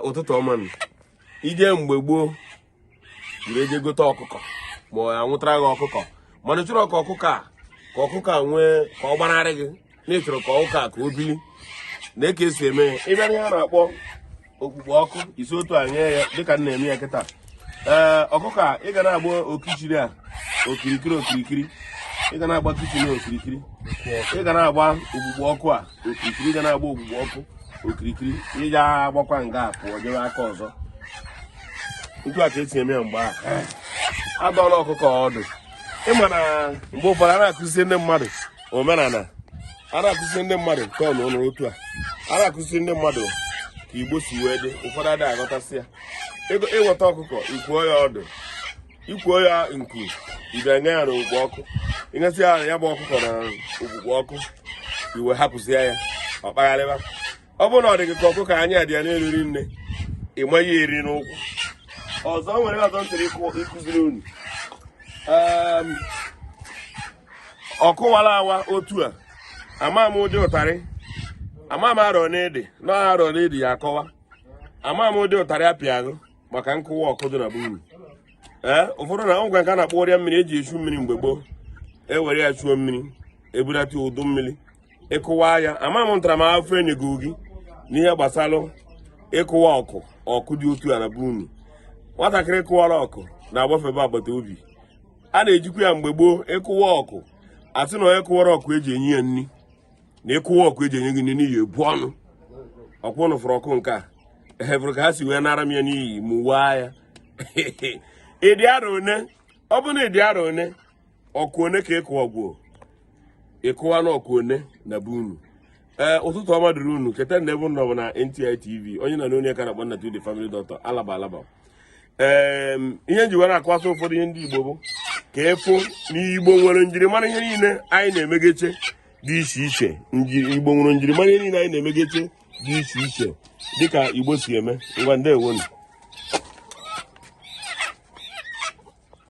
Ụtụtụ ọma nụ. Ije mgbe gboo jiri eje gote ọkụkọ ma ọ anwụtara gị ọkụkọ, mana ị chọrọ ka ọkụkọ a, ka ọkụkọ a nwee ka ọ gbanarị gị, na ị chọrọ ka ọkụkọ a ka o bili na ka esi eme ya. Ịbịa ihe a na-akpọ okpukpo ọkụ, isi otu a nye ya dịka m na-eme ya kịta. Ee, ọkụkọ a, ị ga na-agba okirikiri a okirikiri okirikiri, ị ga na-agba kitchen okirikiri, ị ga na-agba ogbugbo ọkụ a okirikiri, ị ga na-agba ogbugbo ọkụ okirikiri, ị ga-agbakwa nga a pụọ jebe aka ọzọ. Ntu a ka esi eme ya mgbe a adọọla ọkụkọ ọdụ. Ịma na mgbe ụfọdụ a na-akụzi ndị mmadụ omenala, a na-akụzi ndị mmadụ nke ọ n'ụlọ, otu a a na-akụzi ndị mmadụ ka Igbo si wee dị, ụfọdụ adịghị aghọtasị ya. Ịweta ọkụkọ, ikwuo ya ọdụ, ikwuo ya nku, ịbịa nye ya n'okpukpo ọkụ, ịnyesị ya ya bụ ọkụkọ na okpukpo ọkụ, iwe hapụzie ya ọ kpagharịba. Ọ bụrụ na ọ dị gị ka ọkụkọ anya dị ya n'elu rinne, ị maghị eri n'ụkwụ. Ọzọ nwere ọzọ m chọrọ ịkụziri unu. Ọkụwara awa otu a, ama m ụdị ụtarị, ama m arọ n'ede na arọ n'ede ya akọwa, ama m ụdị ụtarị apịaghụ maka nkụwa ọkụ dị na be unu. Ee, ụfọdụ na ngwa nke a na-akpọ ọrịa mmiri eji echu mmiri mgbe gboo, ewere ya chuo mmiri, ebudata ụdụ mmiri, ịkụwa ya. Ama m ntaramahụhụ enyego gị n'ihe gbasara ịkụwa ọkụ ọkụ dị otu a na be unu. Nwatakịrị kụwara ọkụ na-agbafebe agbata obi. A na-ejikwa ya mgbe gboo ịkụwa ọkụ, asị na onye kụwara ọkụ eji enye ya nri, na ịkụwa ọkụ eji enye gị nri n'ihi ebu ọnụ. Ọkwa ụnụ fụrụ ọkụ nke a ehefụrụ ka ha si wee nara m ya n'iyi mụwaa ya. Ịdị arọ one ọ bụ na ịdị arọ one, ọkụ one ka ịkụwagwuo, ịkụwa na ọkụ one na be unu. Ee, ụtụtụ ọma dịrị unu. Cheta na ebe nọ bụ na NTI TV, onye na n'onye ka na-akpọ Nna the Family Doctor alaba alaba. Ee, ihe nji were akọwasị ụfọdụ ihe ndị Igbo bụ ka ịfụ na Igbo nwere njirimara ihe niile anyị na-emegeche dị iche iche. Igbo nwere njirimara ihe niile anyị na-emegeche dị iche iche dịka Igbo si eme. Ngwa, ndewonu.